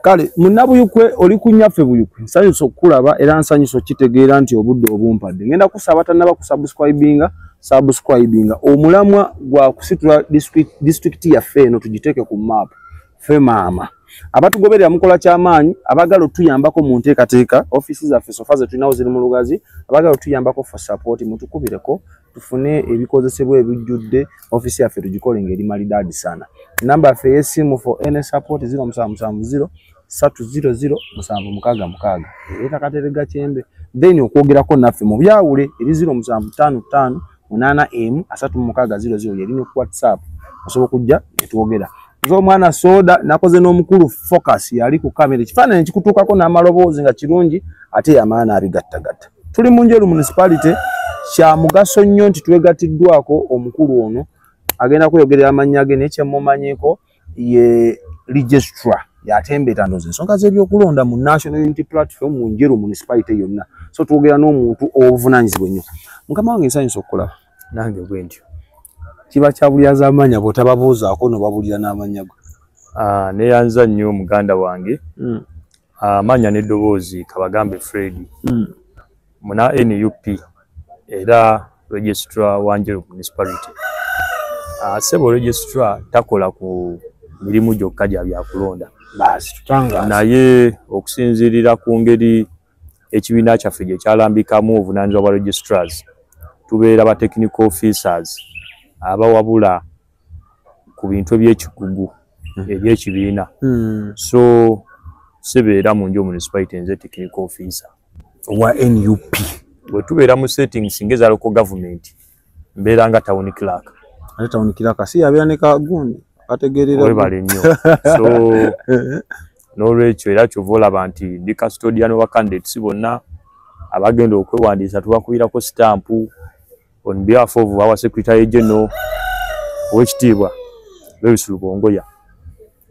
Kale munnabuyukwe oli ku Nnyaffe Buyukwe, nsanyusa okukulaba era nsanyusa okitegeera nti obudde obumpadde. Ngenda kusaba tannaba kusubscribinga, subscribinga. Omulamwa gwa kusitula disitulikiti yaffe eno tugiteeke ku map. Ffe maama abatugoberera mukola kyamaanyi, abagala otuyambako mu nteekateeka, ofiisi zaffe so far ze tulinawo ziri mu Lugazi, abagala otuyambako for support mutukubireko tufune ebikozesebwa ebijjudde, ofiisi yaffe tugikole ng'eri malidaadi sana. Namba yaffe ey'essimu for any support 0770 300 766, ereeta Katerega Kyembe. Then okwogerako naffe mu byawule eri 0755 81 36 00, yeri ne ku WhatsApp osobola okujja ne twogera. Nze omwana soda nakoze n'omukulu Focus yali ku kamera, ekifaananyi kikutuukako n'amaloboozi nga kirungi ate yamaana abigattagatta. Tuli mu Njeru Municipality. Kya mugaso nnyo nti twegattiddwako omukulu ono agenda kweyogerera amannya ge, naye kyemumanyiiko ye registrar, yatembeeta ndowooza ensonga z'ebyokulonda mu National Unity Platform mu Njeru Municipality yonna. So twogera n'omuntu obuvunaanyizibwa ennyo. Mukama wange, nsanyusa okukulaba. Nange bwe ntyo. Kiba kya bulyazaamaanya bw'otababuuzaako n'obabulira n'amannya go. Neeyanza nnyo muganda wange. Amannya n'eddoboozi Kabagambe Fred, muna NUP era registrar wa Njeru Municipality. Ssebo, registrar takola ku mirimu gyokka gya byakulonda. Baasi tutangaza. Naye okusinziirira ku ngeri ekibiina kyaffe gye kyalambikamu obuvunaanyizibwa bwa registrars, tubeera ba technical officers abawabula ku bintu ebyekikugu ebyekibiina. So sibeera mu Njeru Municipality nze technical officer wa NUP. Bwe tubeera mu settings ng'eza local government, mbeera nga town clerk. Ate town clerk si yabeera ne kagundi kategeerera? Webale nnyo. So n'olwekyo era kyova olaba nti ndi custodian wa candidates bonna abagenda okwewandiisa, tubakubirako sitampu on behalf of our secretary general, Owekitiibwa Lewis Lubongoya.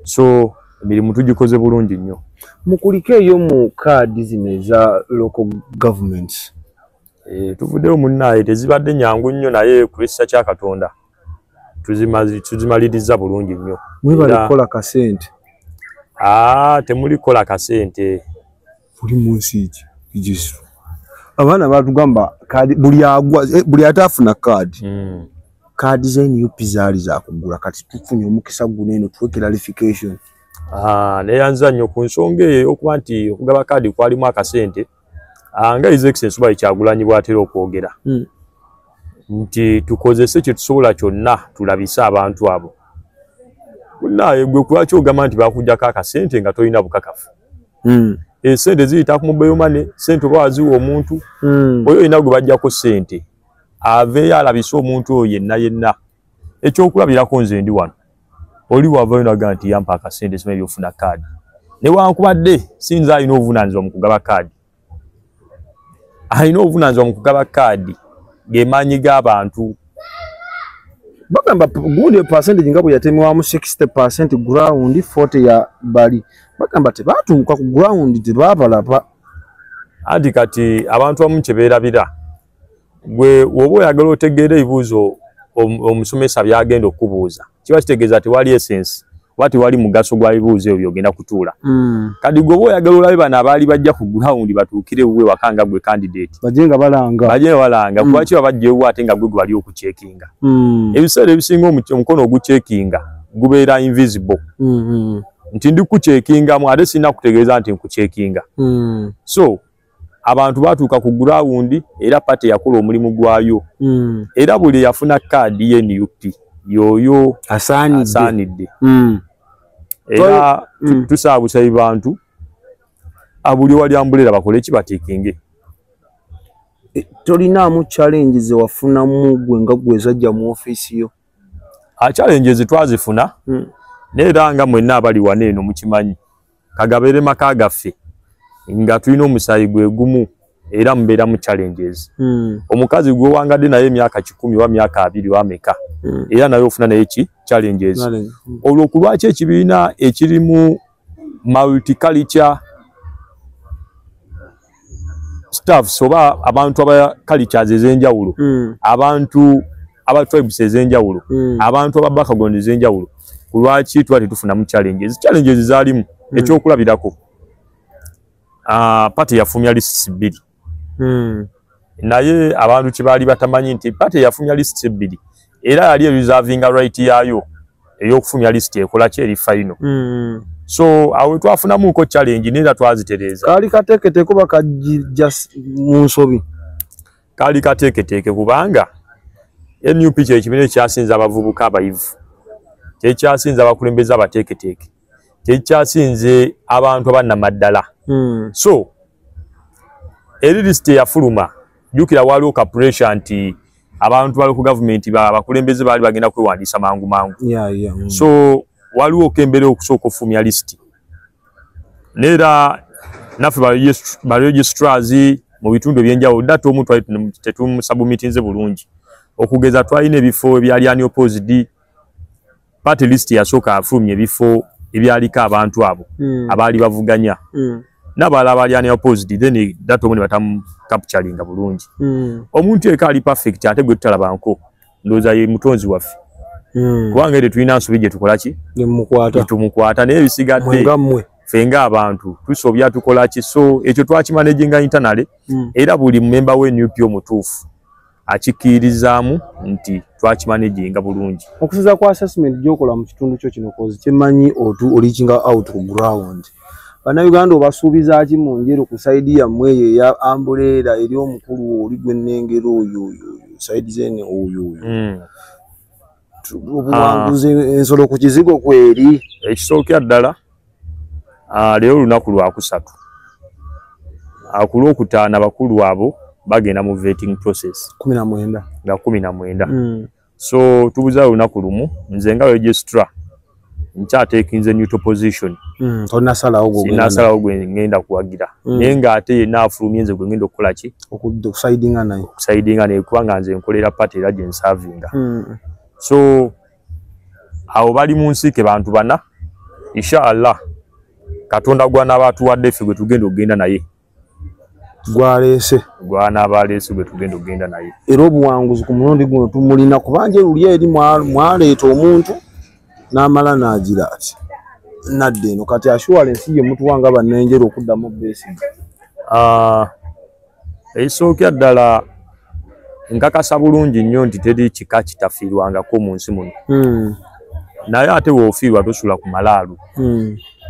So emirimu tugikoze bulungi nnyo. Mukuliko eyo mu kaadi zino eza local governments. Tuvuddeyo munnaaye, tezibadde nyangu nnyo, naye ku lw'ekisa kya Katonda tuzimaliriza bulungi nnyo. Mwebale kukola kasente. Temuli kukola kasente. Buli mu nsi ki kigisu abaana batugamba kaadi buli agwa, buli ataafuna kaadi. Kaadi za NUP zaali zakugula, kati tufunye omukisa guno eno tuwe clarification. Neyanza nnyo ku nsonga eyo ey'okuba nti okugaba kaadi kwalimu akasente. Nga His Excellency Robert Kyagulanyi bw'atera okwogera nti tukozese kye tusobola kyonna tulabise abantu abo. Munnaaye gwe, kulwaki ogamba nti bakuggyako akasente nga tolina bukakafu? Esente ziyita ku mobile money, sente oba waziwa omuntu oyo olina gwe bajjako sente, aveeyo alabise omuntu oyo yenna yenna. Ekyokulabirako, nze ndi wano, oli wavayo naga nti yampa akasente simanyi byofuna kaadi, newankubadde sinza alina obuvunaanyizibwa mu kugaba kaadi. Alina obuvunaanyizibwa mu kugaba kaadi gemaanyi g'abantu. Bagamba gundi percentage nga bwe yatemwamu 60% ground, 40 ya bali, bagamba tebatuuka ku ground, tebabalaba. Anti kati abantu abamu kye beerabira, gwe woba oyagala otegeera ebibuuzo omusomesa byagenda okubuuza, kiba kitegeeza tewali essence oba tewali mugaso gwa bibuuzo ebyo byogenda kutuula. Kati gwe oba oyagala olabe bano abaali bajja ku ground batuukire ewuwe waka nga gwe candidate, bajje nga balanga. Bajje nga balanga. Kulwaki babajja ewuwe ate nga gwe gwe bali okucheckinga? Ebiseera ebisinga omukono ogucheckinga gubeera invisible, nti ndi kucheckingamu ate sirina kutegeeza nti nkucheckinga. So abantu batuuka ku ground era party yakola omulimu gwayo, era buli yafuna kaadi ye NUP yoyo asaanidde. Asaanidde. Era tusaba busabi bantu abuli wali umbrella bakole ki, batickinge. Tolinaamu challenge ze wafunamu gwe nga gwe ezajja mu ofiisi yo? Challenges twazifuna, naye era nga mwenna abali wano eno mukimanyi, kagabeere maka gaffe nga tulina omusaayi gwe gumu, era mubeera mu challenges. Omukazi gwewangadde naye emyaka 100 oba myaka 20 oba meka, era naye ofuna naye ki challenges. Olwo ku lwaki ekibiina ekirimu multiculture staffs oba abantu aba cultures ez'enjawulo, abantu aba tribes ez'enjawulo, abantu aba background ez'enjawulo, ku lwaki tuba tetufunamu challenges? Challenges zaalimu. Ekyokulabirako, party yafulumya lists 2. Naye abantu kyebaali batamanyi nti party yafulumya lists 2 era yali reservinga right yaayo ey'okufulumya list ekola ki eri final. So awo twafunamuko challenge nera twazitereeza. Kaali kateeketeeke oba kajja mu nsobi? Kaali kateeketeeke kubanga NUP kye kibiina ekyasinze abavubuka abayivu, kyekyasinze abakulembeze abateeketeeke, kyekyasinze abantu abannamaddala. So eri list eyafuluma, jjukira waliwo ka pressure nti abantu bali ku gavumenti abakulembeze baali bagenda kwewandiisa mangu mangu. So waliwo okembeera okusooka okufulumya list, neera naffe ba registrars mu bitundu ebyenjawulo data omu twali tetumusubmitinze bulungi. Okugeza twalina ebifo ebyali unopposed, party list yasooka afulumya ebifo ebyaliko abantu abo abaali bavuganya n'abalala abaali unopposed, then data omu ne batamucapturinga bulungi. Omuntu eka ali perfect ate gwe tutalabanko ndowooza ye mutonzi waffe. Kubanga ere tulina nsobi gye tukola ki? Tumukwata naye ebisigadde ffe ng'abantu tusobya tukola ki? So ekyo twakimanaginga internally era buli member we NUP omutuufu akikkirizaamu nti twakimanaginga bulungi. Okusinziira ku assessment gy'okola mu kitundu kyo kino, kozi kyemmanyi oreachinga out ku ground, Bannayuganda obasuubiza ki mu Njeru ku side yammwe eyo eya umbrella eri omukulu oli gw'ennengera oyo side zene oyo oyo? Obuwanguzi ensolo ku kizigo kweri. Ekisookera ddala, leero olunaku lwakusatu, ku lwokutaano abakulu abo bagenda mu vetting process 19 nga 19. So tubuzaayo olunaku lumu. Nze nga registrar nkyateekinze neutral position. Tonasalawo gwe ngenda kuwagira, naye ng'ate yenna afulumye nze gwe ngenda okukola ki? Okusidinga naye. Okusidinga naye kubanga nze nkolera party era gye nsavinga. So awo bali mu nsiike bantu bana, inshallah Katonda gw'anaaba atuwadde ffe gwe tugenda okugenda naye, gwaleese gw'anaaba aleese gwe tugenda okugenda naye. Era obuwanguzi ku mulundi guno tumulina kubanga luli eri mwaleeta omuntu n'amala n'agira ati nadda eno. Kati assurance ye mutuwanga bannanjeru okuddamu beesiga? Ekisookera ddala nkakasa bulungi nnyo nti teri kika kitafiirwangako mu nsi muno. Naye ate w'ofiirwa tosula ku malaalo,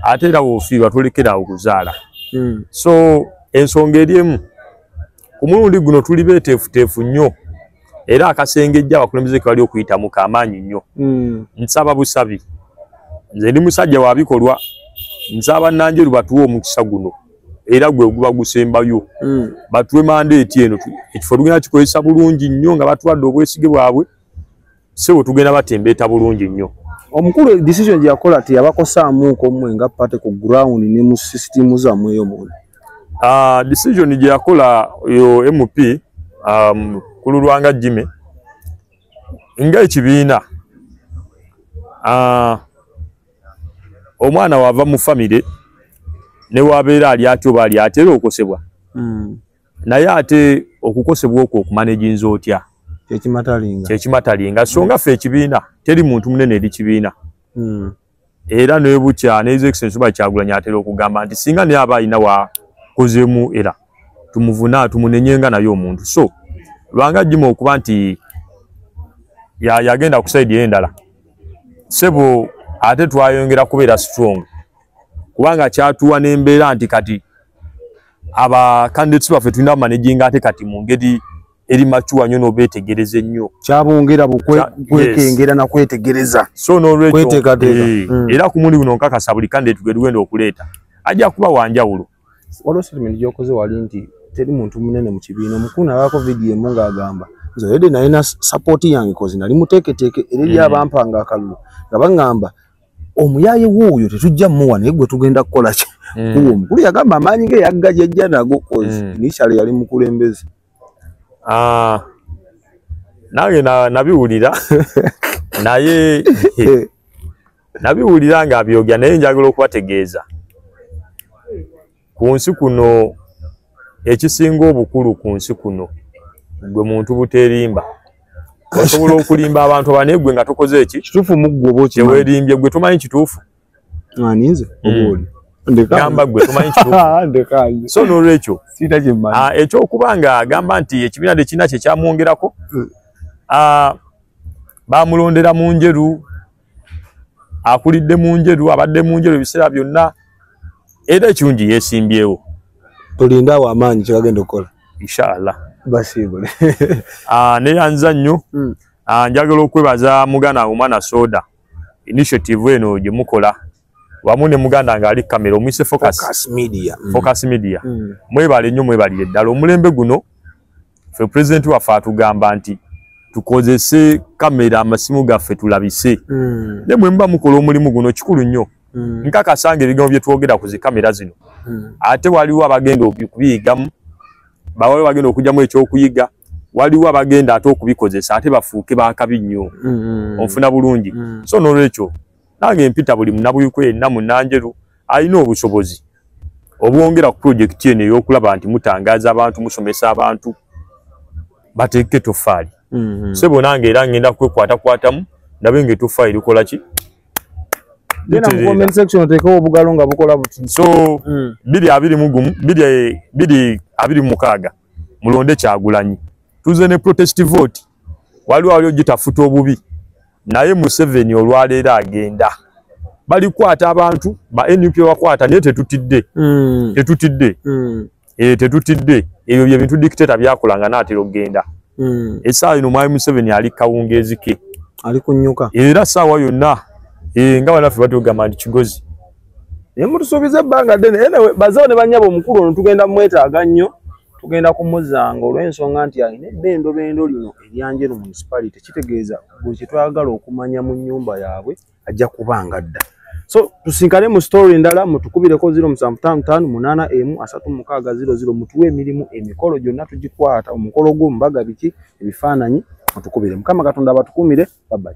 ate era w'ofiirwa tolekera awo kuzaala. So ensonga eri emu, ku mulundi guno tuli beeteefuteefu nnyo era akasengejja abakulembeze ke bali okuyitamu kamaanyi nnyo. Nsaba busabi, nze ndi musajja wa bikolwa, nsaba Nanjeru batuwe omukisa guno era gwe guba gusembayo. Batuwe mandate eno, ekifo tugenda kikozesa bulungi nnyo nga batuwadde obwesige bwabwe, ssebo tugenda batembeeta bulungi nnyo. Omukulu decision gye yakola teyabakosaamuuko mmwe nga party ku ground ne mu system zammwe eyo munda? Decision gye yakola oyo MP Mukulu Lwanga Jimmy ng'ekibiina, omwana wava mu famire ne wabeera ali atyo oba ali atera okosebwa. Naye ate okukosebwa okwo okumanaginza otya? Kyekimatalinga. Kyekimatalinga. So nga ffe ekibiina teri muntu munene eri kibiina. Era nebukya ne His Excellency Robert Kyagulanyi atera okugamba nti singa naye aba alina wakozeemu era tumuvuna tumunenyenga naye omuntu. So Lwanga Jimmy okuba nti yagenda ku side endala, ssebo ate twayongera kubeera strong kubanga kyatuwa n'embeera nti kati aba candidates baffe tulina managinga ate kati mu ngeri eri mature nnyo n'obeetegereza ennyo. Kyabongera kwekengera na kwetegereza. So n'olwekyo era ku mulundi guno nkakasa buli candidate gwe tugenda okuleeta ajja kuba wanjawulo. Waliwo statement gy'okoze wali nti teri muntu munene mu kibiina. Omukulu nabaako vidiyo emu ng'agamba nze already nalina support yange kozi nali muteeketeeke era eri abampanga akalulu nga baŋŋamba omuyaaye wuuyo tetujja mmuwa naye gwe tugenda kukola ki? Kuwa omukulu yagamba amaanyi ge yagga gyajja nago kozi initially yali mukulembeze. Nange nabiwulira naye nabiwulira nga abyogera, naye njagala okubategeeza ku nsi kuno ekisinga obukulu ku nsi kuno gwe muntu buteerimba. Osobola okulimba abantu abane gwe nga tokoze eki kituufu muggwe oba okimanyi? Teweerimbye gwe tomanyi kituufu. Ani nze oba oli? Gamba gwe tomanyi kituufu. So n'olwekyo ekyokuba nga agamba nti ekibiina tekirina kye kyamwongerako, bamulondera mu Njeru, akulidde mu Njeru, abadde mu Njeru ebiseera byonna, era ekirungi yeesimbyewo. Tulinde awo amaanyi kyebagenda okukola. Inshallah. Basiibule. Neyanza nnyo. Njagala okwebaza muganda omwana Soda initiative eno gye mukola wamu ne muganda nga ali kamera omuyise Focus Media. Focus Media. Mwebale nnyo, mwebalire ddala. Omulembe guno ffe pulezidenti waffe atugamba nti tukozese kamera, amasimu gaffe tulabise. Ne mwe muba mukola omulimu guno kikulu nnyo. Nkakasanga ebigambo bye twogera ku zi kamera zino. Ate waliwo abagenda okubiyigamu, bawaliwo abagenda okugyamu ekyokuyiga, waliwo abagenda ate okubikozesa ate bafuuke bakabi nnyo. Onfuna bulungi. So n'olwekyo nange mpita buli munnabuyikwe yenna munnanjeru alina obusobozi obwongera ku pulojekiti eno ey'okulaba nti mutangaaza abantu, musomesa abantu, bateeke ettoffaali. Ssebo nange era ngenda kwekwatakwatamu ndabe ng'etoffaali likola ki. Genda mu comment section oteekewo obugalo nga bukola buti. So 2021 2026 mulonde Kyagulanyi. Tuze ne protest vote. Waliwo wali ogitafuta obubi. Naye Museveni olwaleero agenda. Balikwata abantu ba NUP bakwata naye tetutidde. Tetutidde. Tetutidde. Ebyo bye bintu dictator byakolanga n'atera okugenda. Essaawa eno mwami Museveni ali kawungeezi ke. Ali kunnyuka. Era essaawa yonna nga bannaffe batugamba nti kigozi. Naye mutusuubiza ebbanga ddene. Anyway, bazeewo ne bannyabo omukulu ono tugenda mwetaaga nnyo. Tugenda kumuzanga olw'ensonga nti alina ebbendobendo lino erya Njeru Municipality. Kitegeeza buli kye twagala okumanya mu nnyumba yaabwe ajja kubanga dda. So tusinkane mu story endala, mutukubireko 0755 81 36 00, mutuwe emirimu, emikolo gyonna tugikwata, omukolo gw'ombaga biki, ebifaananyi mutukubire. Mukama Katonda abatukumire. Bye bye.